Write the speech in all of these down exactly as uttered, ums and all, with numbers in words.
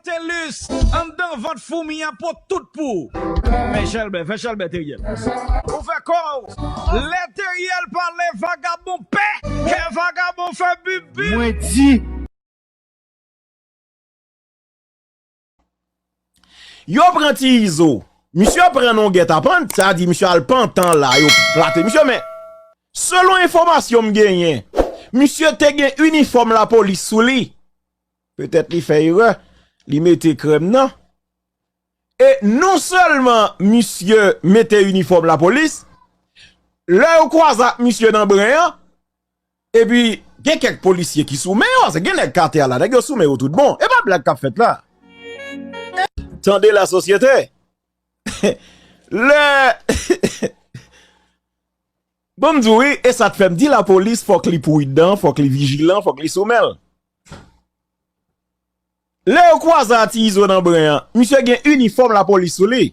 Telus, anndan vant foumi an pot tout pou ou. Fè chèlbè, fè chèlbè, Teriel. Ou fè kò w. Lè Teriel pale, vagabon pè. Kè vagabon fè bip bip. Mwen di. Yo pran Ti Izo. Misye pran non gètapan, sa di misye al pantan la, yo plate misye, men selon enfòmasyon m genyen, misye te gen inifòm lapolis sou li. Petèt li fè erè, li mete krèm nan. E non sèlman misye mete inifòm lapolis, lè yo kwaze ak misye nan bren an, epi gen kèk polisye ki sou men yo, paske gen nèg k atè a la, nèg yo sou men yo tout bon. E pa blag k ap fèt la. Tande la sosyete. Lè Bon, m di w wi, e sa k fè m di lapolis fòk li pridan, fòk li vijilan, fòk li sou men l. Lè yo kwaze a Ti Izo nan bren an, misye gen inifòm lapolis sou li.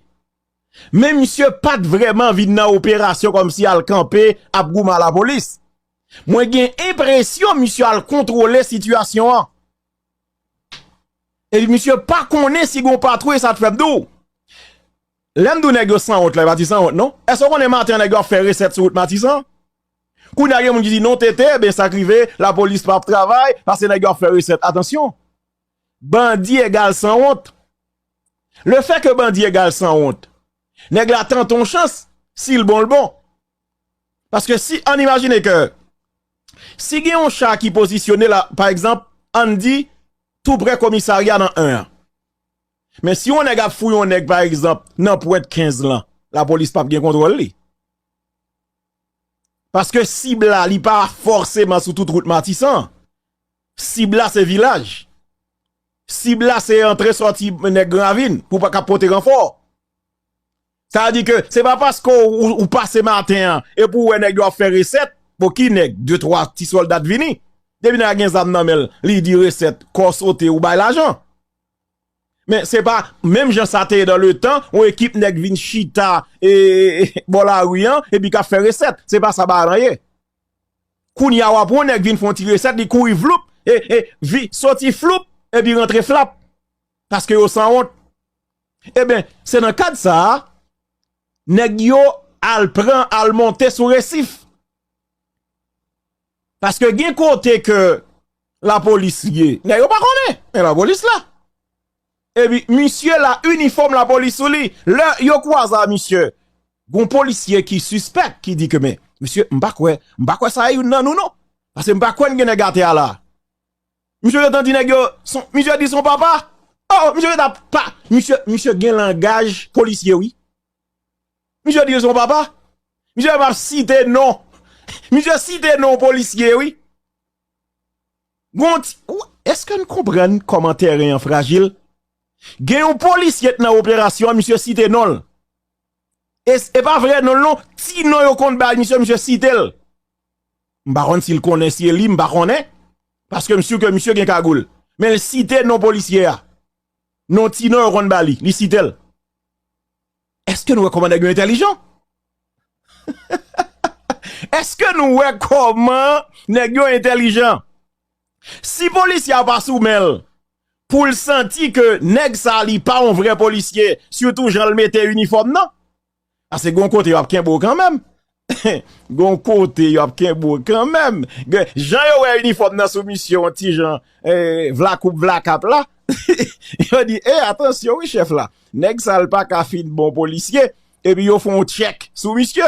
Men misye pa t vrèman vin nan operasyon kòmsi al kanpe ap goumen a lapolis. Mwen gen enpresyon misye al kontwole sitiyasyon an. Epi misye pa konnen si gon patwouy, sa k fè m di w. Lè m di w nèg yo sanwont la, e pa ti sanwont non. Èske w konnen maten an nèg yo ap fè resèt sou wout Matisan? Kounye a gen moun ki di non, Tete, ben sa k rive, lapolis p ap travay, paske nèg yo ap fè resèt. Atansyon! Bandi egal sanwont. Lefètke bandi egal sanwont, nèg la tante yon chans, si l bon, l bon. Paske si, ann imajine ke, si gen yon cha ki pozisyone la, pa egzanp, ann di, tou prè komisarya nan en an. Men si yon nèg ap fouye yon nèg, pa egzanp, nan pwent kenz lan, lapolis p ap gen kontwòl li. Paske sib la, li pa fòseman sou tout wout Matisan. Sib la, se vilaj. Sib la, se antre sòti nèg Gran Ravin pou pa ka pote ranfò. Sa vle di ke se pa paske w, ou, ou pase maten an epi w wè nèg yo ap fè resèt. Bon, ki nèg? De, twa ti sòlda t vini. Depi nèg la gen zam nan men l, li di resèt, kò sote, ou bay lajan. Men se pa menm jan sa te ye dan letan, yon ekip nèg vin chita, e, e, e, bò lari an, epi k ap fè resèt. Se pa sa bagay lan ye. Kounye a w ap wè yon nèg vin fè yon ti resèt, li kouri vloup, e, e, vi, soti floup, epi rantre flap. Paske yo sanwont. Eben, se nan kad sa a, nèg yo al pran, al monte sou resif. Paske gen kote ke lapolis ye, nèg yo pa konnen, men lapolis la. Epi misye la, inifòm lapolis sou li. Lè yo kwaze a misye, gon polisye ki sispèk, ki di ke, men, mesye, m pa kwè, m pa kwè sa e youn nan nou non. Paske m pa kwè n gen nèg atè a la. Misye gentan di nèg yo, son, misye di son papa. Oh, misye gentan pa, misye, misye gen langaj polisye, wi. Misye di son papa. Misye pa site non. Misye site non polisye, wi. Gon ti, ou, èske n konprann kòman tèren an frajil? Gen yon polisye k nan operasyon an, misye site non l. E, e pa vrè non l non, ti non yo konn bay misye, misye site l. M pa konn si l konnen si e li, m pa konnen. Paske m si ke misye gen kagoul. Men l site non polisye a. Non ti non yo konn ba li, li site l. Èske nou wè kòman nèg yo entèlijan? Èske nou wè kòman nèg yo entèlijan? Si polisye a pa sou men l, pou l santi ke nèg sa li pa yon vrè polisye, sitou jan l mete inifòm nan. Paske gon kote yo ap kenbe w kanmenm. Gon kote yo ap kenbe w kanmenm. Gen, jan yo wè inifòm nan sou misye, yon ti jan, eh, vlakoup vlakap la. Yo di, eh, atansyon wi chèf la. Nèg sa l pa ka fin bon polisye. Epi yo fè yon tchèk sou misye.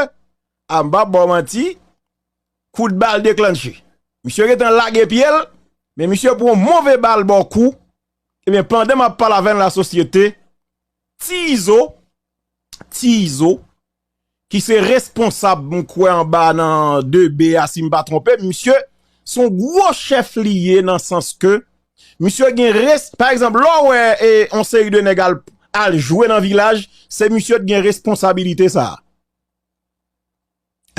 A m p ap ba w manti, kout bal deklanche. Misye gentan lage pye l, men misye pran yon move bal bò kou. Ebyen, pandan m ap pale avè n lasosyete, Ti Izo, Ti Izo, ki se responsab, m kwè, anba nan de B a, si m pa twonpe m, misye se yon gwo chèf li ye nan sans ke misye gen res-, pa egzanp, lè w wè, e, yon seri de nèg al, al jwe nan vilaj, se misye t gen responsabilite sa a.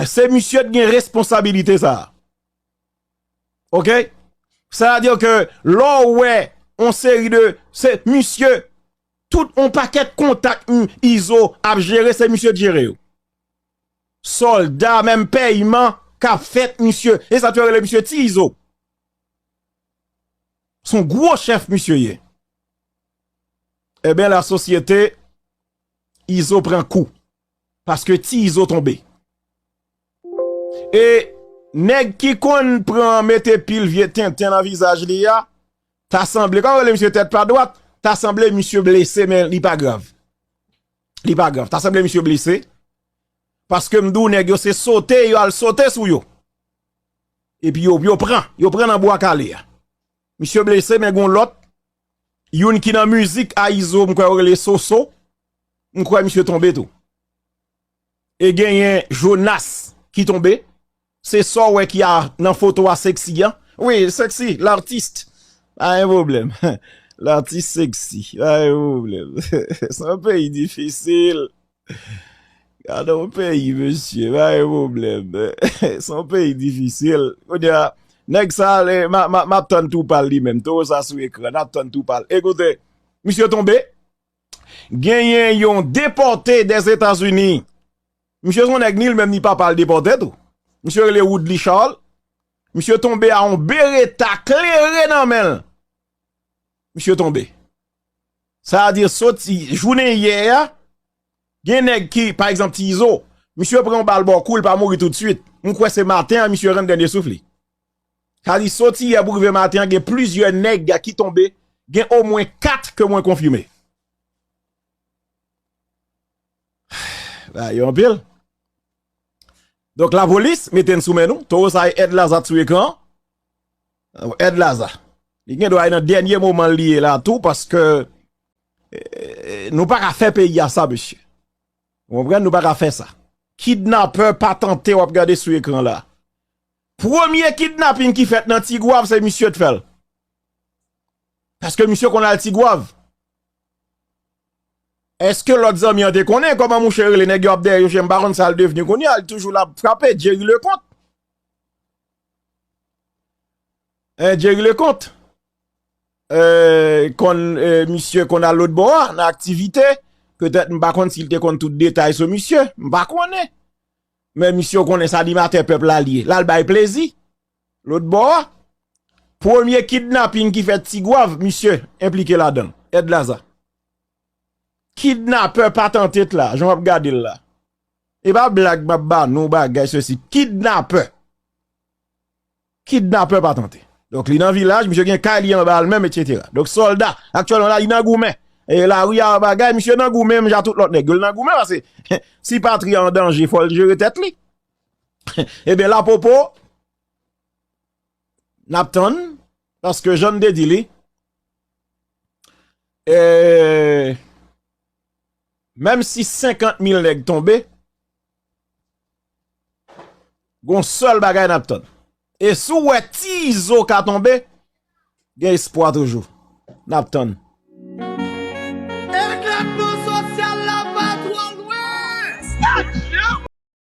Se misye t gen responsabilite sa a. Oke? Sa vle di ke lè w wè yon seri de, se misye, tout yon pakèt kontak, m, Izo ap jere, se misye t jere yo. Sòlda, menm pèyman k ap fèt, misye. E sa t fè yo rele misye Ti Izo. Se yon gwo chèf misye ye. Ebyen, lasosyete Izo pran kou. Paske Ti Izo tonbe. E nèg ki konn pran mete pil vye tenten nan vizaj li a, ta sanble, kòman rele misye tèt pa dwat, ta sanble misye blese, men li pa grav. Li pa grav. Ta sanble misye blese. Paske m di w nèg yo se sote, yo al sote sou yo. Epi yo, yo pran, yo pran nan bwa kale a. Misye blese, men gon lòt, youn ki nan mizik a Izo, m kwè yo rele Soso. M kwè misye tonbe tou. E genyen Jonas ki tonbe. Se sa w wè ki a nan foto a Sexy an. Wi, Sexy, l'artiste. Pa gen pwoblèm. L'artiste Sexy. Pa gen pwoblèm. Se yon peyi difisil. Gade yon peyi, mesye. Pa gen pwoblèm. Se yon peyi difisil. Kounye a, nèg sa, le, m a, m a, m ap tann tou pal li menm. Towo sa sou ekran, n ap tann tou pal. Ekoute, misye tonbe. Genyen yon depòte Dèzetazini. Misye se yon nèg ni l menm ni papa l depòte tou. Misye rele Woodly Charles. Misye tonbe a yon Beretta klere nan men l. Misye tonbe. Sa a di soti jounen yè a, gen nèg ki, pa egzanp, Ti Izo, misye pran yon bal bò kou, li pa mouri toutswit. M kwè se maten an misye rann dènye souf li. Sa di soti yè pou rive maten an, gen plizyè nèg ki tonbe, gen omwen kat ke mwen konfime. Bagay yo anpil. Donk, lapolis mete n sou men nou. Towo sa e Ed Laza sou ekran. Ed Laza. Li gen dwa nan dènye moman li ye la tou, paske, eh, nou pa ka fè peyi a sa, mesye. Ou konprann? Nou pa ka fè sa. Kidnapè patante w ap gade sou ekran la. Premye kidnaping ki fèt nan Tigwav, se misye t fè l. Paske misye konn al Tigwav. Èske lòt zanmi an te konnen kòman mouche rele? Nèg yo ap dèyè yo, m pa konn sa l devni kounye a, li toujou la ap frape, Jerry Leconte. Eh, Jerry Leconte. Eh, konn, eh, misye konn al lòt bò a, nan aktivite. Petèt m pa konn si l te konn tout detay sou misye, m pa konnen. Men misye, w konnen se animatè pèp la li ye. L al bay plezi. Lòt bò a, premye kidnaping ki fèt Tigwav, misye enplike ladan l. Ed Laza. Kidnapè patante t la, jan w ap gade l la. E pa blag m ap ba nou bagay sesi. Kidnapè. Kidnapè patante. Donk, li nan vilaj, misye gen kay li anba l menm, etsetera. Donk, sòlda, aktyèlman la, li nan goumen. E lari a bagay, misye nan goumen, menm jan tout lòt nèg yo, li nan goumen, paske si patri a an danje, fò l jere tèt li. Ebyen, lapopo, n ap tann, paske jan n te di li, eh, menm si senkant mil nèg tonbe, gon sèl bagay n ap tann. E si w wè Ti Izo ka tonbe, gen espwa toujou. N ap tann.